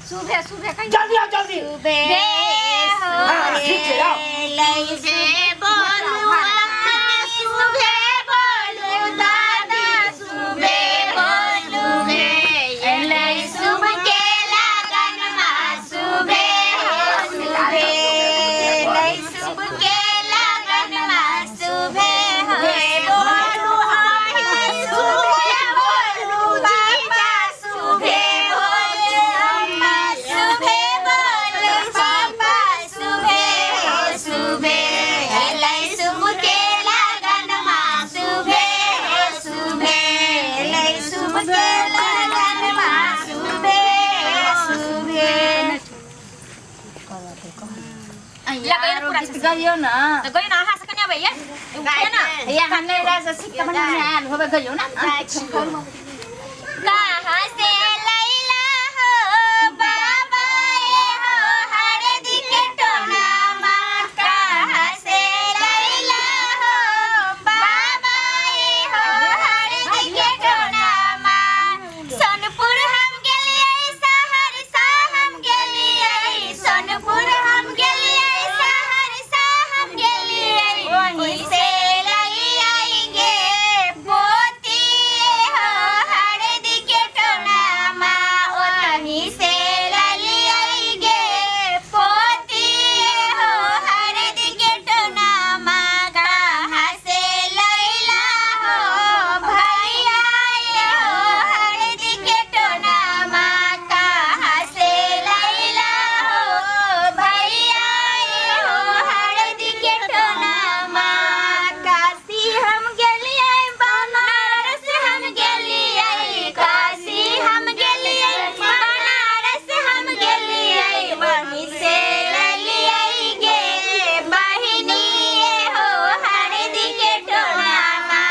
सुबह सुबह कहियो। जल्दी आओ जल्दी। हाँ, ठीक छै, आओ। सुबह बोलू अम्मा, सुबह बोलू दादा, सुबह बोलू गे। एलै शुभ के लगनमा, सुबह हो सुबह। एलै शुभ के लगनमा, सुबह हो बोलू अहाँ, सुबह बोलू जीजा, सुबह बोलू अम्मा, सुबह बोलू पापा, सुबह हो सुबह। एलै शुभ के लगनमा, सुबह हो सुबह। एलै शुभ के लगनमा, सुबह हो सुबह। लगैयो पूरा गीत गइयो ना। तऽ गइयो ना, अहाँ से कने अबैया उठिए ना। या हम नैहरा से सीख के बढ़िया आयल होबे, गइयो ना। कहाँ से लैला हो बाबा ये हो हरदी के टोनामा, कहाँ से लैला हो बाबा ये हो हरदी के टोनामा। सोनपुर हम गेलियै, सहरसा हम गेलियै, सोनपुर हम गेलियै, सहरसा हम गेलियै, ओहि से लैया पोती हो हरदी के टोनामा, ओतही से ललियै पोती हो हरदी के टोनामा। कहाँ से लैला हो भैया ये हो हरदी के टोनामा, कहाँ से लैला हो भैया ये हो हरदी के टोनामा। काशी हम गेलियै, बनारस हम गेलियै, काशी हम गेलियै, बनारस हम गेलियै, वहीं से ललियै गे बहिनी हो हरदी के टोनामा,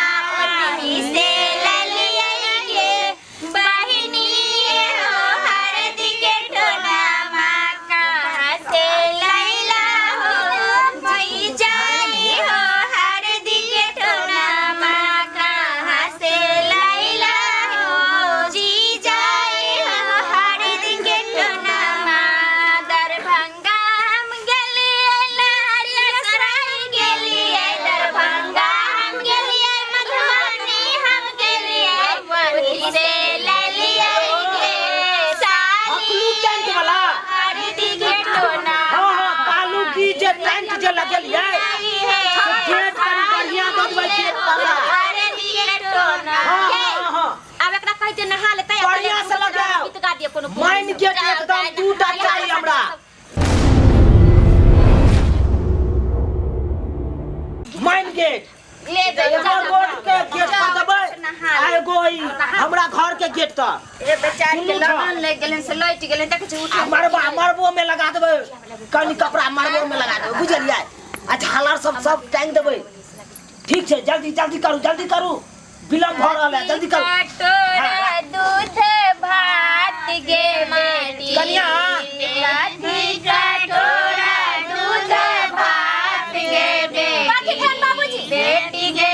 ओतही से ललियै गे बहिनी हो हरदी के टोनामा। कहाँ से लैला हो जाई हो हरदी के टोनामा, कहाँ से लैला हो जी जाई हो हरदी के टोनामा। दरभंगा हम गेलियै, लहरियासराय गेलियै, दरभंगा हम गेलियै, मधुबनी हम गेलियै, वहीं से ललियै गे साली अकलू टेंट वाला। हरदी के टोना। हाँ हाँ, कालू की जे टेंट जे लगेलियै से गेट कनि बढ़िया दऽ देबै गेट पर। हरदी के टोना। हाँ हाँ हाँ। आब एकरा कहै जे नहा लेतै आ बढ़िया से लगाओ। गीत गा दिअ कोनो। माइन गेट एकदम दूटा चाही हमरा। माइन गेट ले जाइयो। एगो रोड के गेट पर देबै आ एगो ई हमरा घर के गेट तर। ए बेचारी के दुनू ठाम। लगन लागि गेलनि से लटि गेलनि, देखै छी उठे। आ मरबा मरबो में लगा देबै, कनि कपड़ा मरबो में लगा देबै, बुझलियै? आ झालर सब सब टांगि देबै। ठीक छै, जल्दी जल्दी करू, जल्दी करू, विलम्ब भऽ रहल है, जल्दी करू। कटोरा दूध भात गे बेटी, कनिया। कथी कटोरा दूध भात गे बेटी, कथी भेल बाबूजी? बेटी गे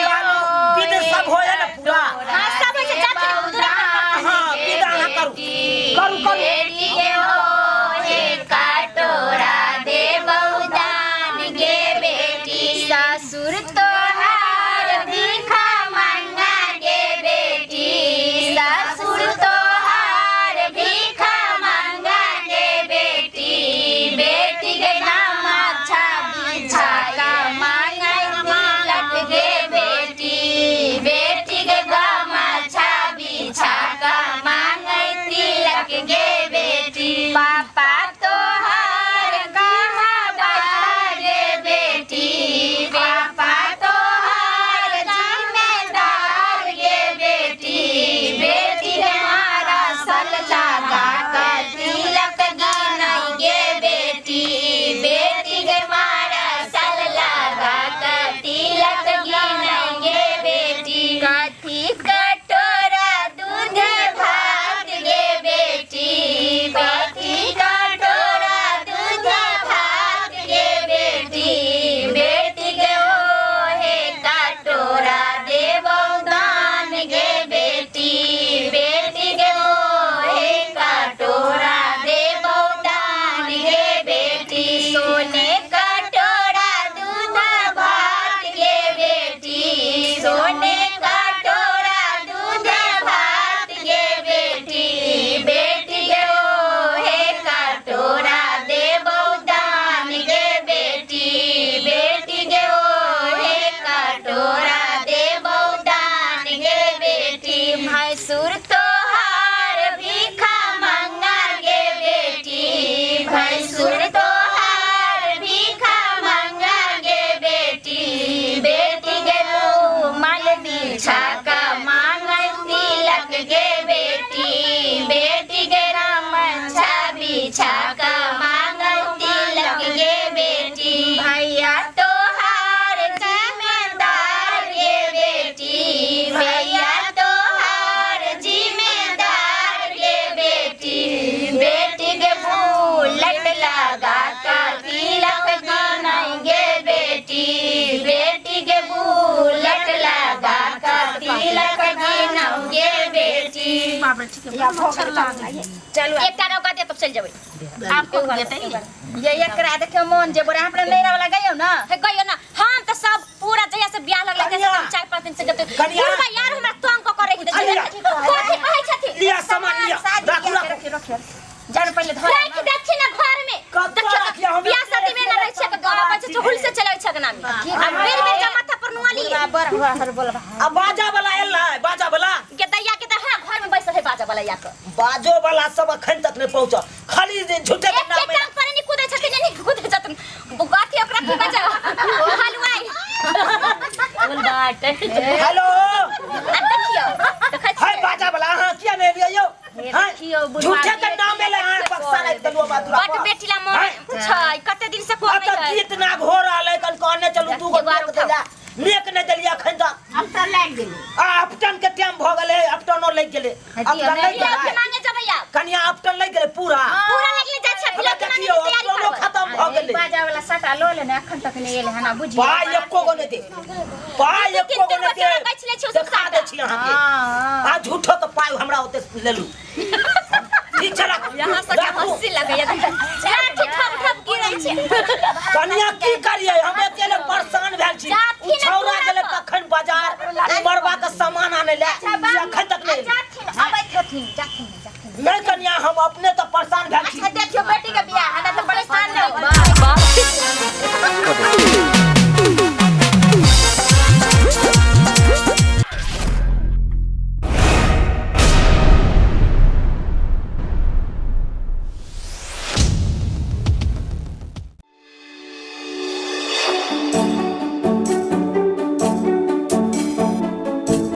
विध सब होय ने पूरा? हाँ, सब होइ छै, जाथिन दूरा पर। हाँ, विध अहाँ करू करू करू। बेटी गे होए कटोरा देबौ दान गे बेटी, ससुर तोहार भीखा मंगा गे बेटी, ससुर तोहार भीखा मंगा गे भैंसुर तोहार भीखा मांगा गे बेटी बेटी गे माल बिछा का मांगल तिलक गे बेटी बेटी गे राम बिछा का मांगल तिलक गे बेटी भैया तोहार जिम्मेदार गे बेटी भैया तोहार जिम्मेदार गे बेटी बेटी के बुलेट लगा का तिलक गिनेंगे बेटी बेटी के बुलेट लगा का तिलक गिनोगे बेटी। चलू एकटा रौका दे तब चल जेबै। आपको देते ये एकरा देखियो मन जे बोरा हमरा नैरा वाला गयो ना हे गयो ना हम त सब पूरा जहिया से बियाह लगलै तहिया से हम 4-5 दिन से जते पूरा यार हमरा तंग क करे कथी कहै छथि लिया सामान लिया राखू राखू रखियो जान पहिले धर राखि देथिन ना घर में देखियो बियाह शादी में ना रहै छै गाँव बच्चा चुहुल से चलै छै नामी आ बेर बेर जमा माथा पर नुआ लिए बर हर बोलबा। आ बाजा वाला एलै बाजा वाला के दैया के त हां घर में बैसल है बाजा वाला या के बाजो वाला सब अखन तक नहीं पहुंचल खाली झूठे के नाम एक टांग पर नहीं कूदै छथिन नहीं कूदै छथिन अथी ओकरा की बजा हलवाई बोल बाट हेलो आ देखियो देखै हाय बाजा वाला अहां किया नहीं एलियै यौ झूठे के नाम एलै अहां बक्सा राखि देलु बादुरा बट बेटी ला मन छै कते दिन से कोन नहीं है गीत ना घोर आलै कन कहने चलू दू गो नेक देला नेक नहीं देलियै अखन तक अपटन लागि गेलै आ अपटन के टाइम भ गेलै अपटनो लागि गेलै अपटन लागि गेलै मांगे जेबै आब कनिया अपटन लागि गेलै पूरा पूरा लागि जाइ छै देखियौ अपटनो खत्म भ गेलै बाजा वाला सटा लो लेने अखन तक नहीं एलै हना बुझियौ पाइ एको गो नहि दे पाइ एको गो नहि दे देखा दै छी अहाँ के आ झूठो के पाइ हमरा ओते लेलु ठीक छै राखू यहाँ से हंसी लगैया ठीक ठप ठप गिरै छै कनिया की करियै हम अकेले परेशान भेल छी छौरा गेलै तखन बाजार मरबा के सामान आनै ले अखन तक नहीं जाथिन अबैत हथिन जाथिन जाथिन नहीं कनिया हम अपने तो परेशान भेल